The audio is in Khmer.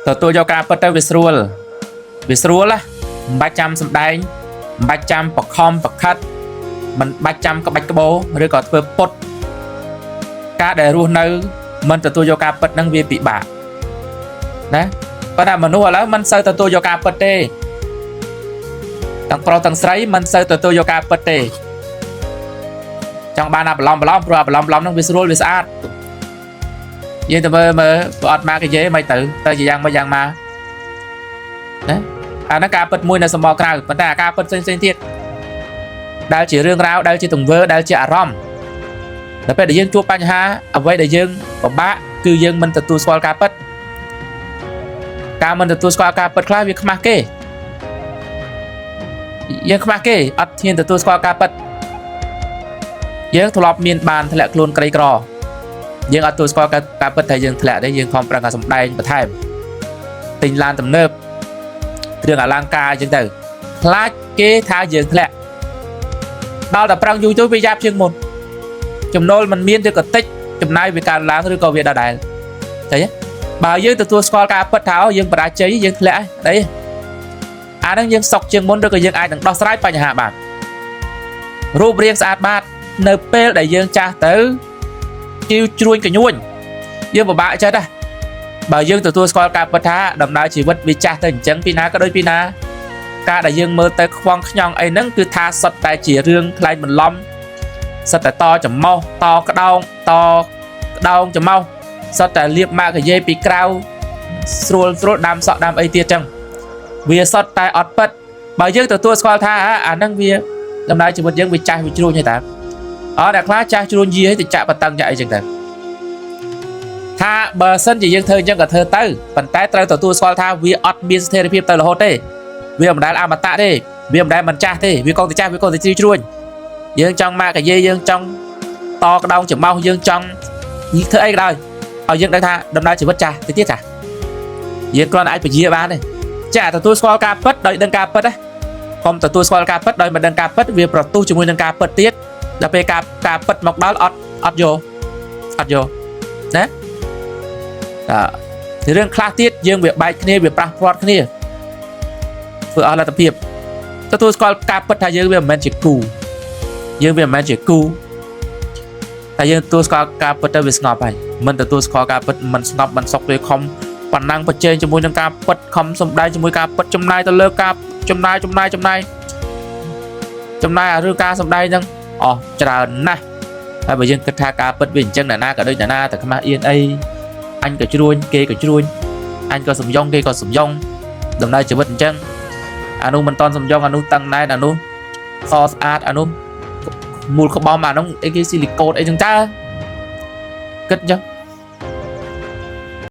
ទទួលយកការពិតទៅវាស្រួលវាស្រួលណាមិនបាច់ចាំសំដែងមិនបាច់ចាំបខំបខិតមិនបាច់ចាំក្បាច់ក្បោឬក៏ធ្វើពុតការដែលរស់នៅមិនទទួលយកការពិតហ្នឹងវាពិបាកណាប៉ុន្តែមនុស្សឥឡូវមិនសូវទទួលយកការពិតទេទាំងប្រុសទាំងស្រីមិនសូវទទួលយកការពិតទេចង់បានអាបន្លំបន្លំព្រោះអាបន្លំបន្លំហ្នឹងវាស្រួលវាស្អាតយើងទៅមើលមើលព្រោះអត់មកគេនិយាយមិនទៅទៅជាយ៉ាងមិនយ៉ាងមកណាអាហ្នឹងការពិតមួយនៅសម្បកក្រៅប៉ុន្តែអាការពិតផ្សេងផ្សេងទៀតដែលជារឿងរ៉ាវដែលជាទង្វើដែលជាអារម្មណ៍ដល់ពេលដែលយើងជួបបញ្ហាអ្វីដែលយើងពិបាកគឺយើងមិនទទួលស្គាល់ការពិតការមិនទទួលស្គាល់ការពិតខ្លះវាខ្មាស់គេយើងខ្មាស់គេអត់ហ៊ានទទួលស្គាល់ការពិតយើងធ្លាប់មានបានធ្លាក់ខ្លួនក្រីក្រយើងអត់ទទួលស្គាល់ការពិតថាយើងធ្លាក់ទេយើងខំប្រឹងតែសម្ដែងបន្ថែមទិញឡានទំនើបគ្រឿងអលង្ការអញ្ចឹងទៅខ្លាចគេថាយើងធ្លាក់ដល់តែប្រឹងយូរទៅវាយ៉ាប់ជាងមុនចំណូលមិនមានឬក៏តិចចំណាយវាកើនឡើងឬក៏វាដដែលឃើញទេបើយើងទទួលស្គាល់ការពិតថាអូយើងបរាជ័យយើងធ្លាក់ហើយអីអាហ្នឹងយើងសុកជាងមុនឬក៏យើងអាចនឹងដោះស្រាយបញ្ហាបានរូបរាងស្អាតបាតនៅពេលដែលយើងចាស់ទៅជីវជ្រួញកញួញយើងពិបាកចិត្តណាបើយើងទទួលស្គាល់ការពិតថាដំណើរជីវិតវាចាស់ទៅអញ្ចឹងពីណាក៏ដូចពីណាការដែលយើងមើលទៅខ្វងខ្ញងអីហ្នឹងគឺថាសុទ្ធតែជារឿងខ្លែងបន្លំសុទ្ធតែតច្រមុះតក្តោងតក្តោងច្រមុះសុទ្ធតែលៀបម៉ាកយាយពីក្រៅស្រួលស្រួលដាំសក់ដាំអីទៀតចឹងវាសុទ្ធតែអត់ពិតបើយើងទទួលស្គាល់ថាអាហ្នឹងវាដំណើរជីវិតយើងវាចាស់វាជ្រួញហើយតាអត់អ្នកខ្លះចាស់ជ្រួញយាយទៅចាក់បតឹងចាក់អីចឹងទៅថាបើសិនជាយើងធ្វើអញ្ចឹងក៏ធ្វើទៅប៉ុន្តែត្រូវទទួលស្គាល់ថាវាអត់មានស្ថិរភាពទៅរហូតទេវាមិនដែលអមតៈទេវាមិនដែលមិនចាស់ទេវាកងតែចាស់វាកងតែជ្រីជ្រួញយើងចង់ម៉ាកយាយយើងចង់តក្តោងច្រមុះយើងចង់ធ្វើអីក៏ដោយឲ្យយើងដឹងថាដំណើរជីវិតចាស់ទៅទៀតចាស់យើងគ្រាន់តែអាចពជាបានទេចាទទួលស្គាល់ការពិតដោយដឹងការពិតណាកុំទទួលស្គាល់ការពិតដោយមិនដឹងការពិតវាប្រទុះជាមួយនឹងការពិតទៀតដល់ពេលការពិតមកដល់អត់អត់យកអត់យកណាតើរឿងខ្លះទៀតយើងវាបែកគ្នាវាប្រះព្រាត់គ្នាធ្វើអស់លទ្ធភាពទទួលស្គាល់ការពិតថាយើងវាមិនមែនជាគូយើងវាមិនមែនជាគូតែយើងទទួលស្គាល់ការពិតទៅវាស្ងប់ហើយមិនទទួលស្គាល់ការពិតមិនស្ងប់មិនសុខទេខំប៉ុណ្ណឹងប្រជែងជាមួយនឹងការពិតខំសំដែងជាមួយការពិតចំណាយទៅលើការចំណាយចំណាយចំណាយចំណាយអារឿងការសំដែងហ្នឹងអស់ច្រើនណាស់ហើយបើយើងគិតថាការពិតវាអញ្ចឹងអ្នកណាក៏ដូចអ្នកណាតែខ្មាស់អៀនអីអញក៏ជ្រួញគេក៏ជ្រួញអញក៏សំយ៉ងគេក៏សំយ៉ងដំណើរជីវិតអញ្ចឹងអានោះមិនតន់សំយ៉ងអានោះតឹងណែនអានោះសស្អាតអានោះមូលក្បំអានោះអីគេស៊ីលីកូតអីចឹងតើគិតអញ្ចឹង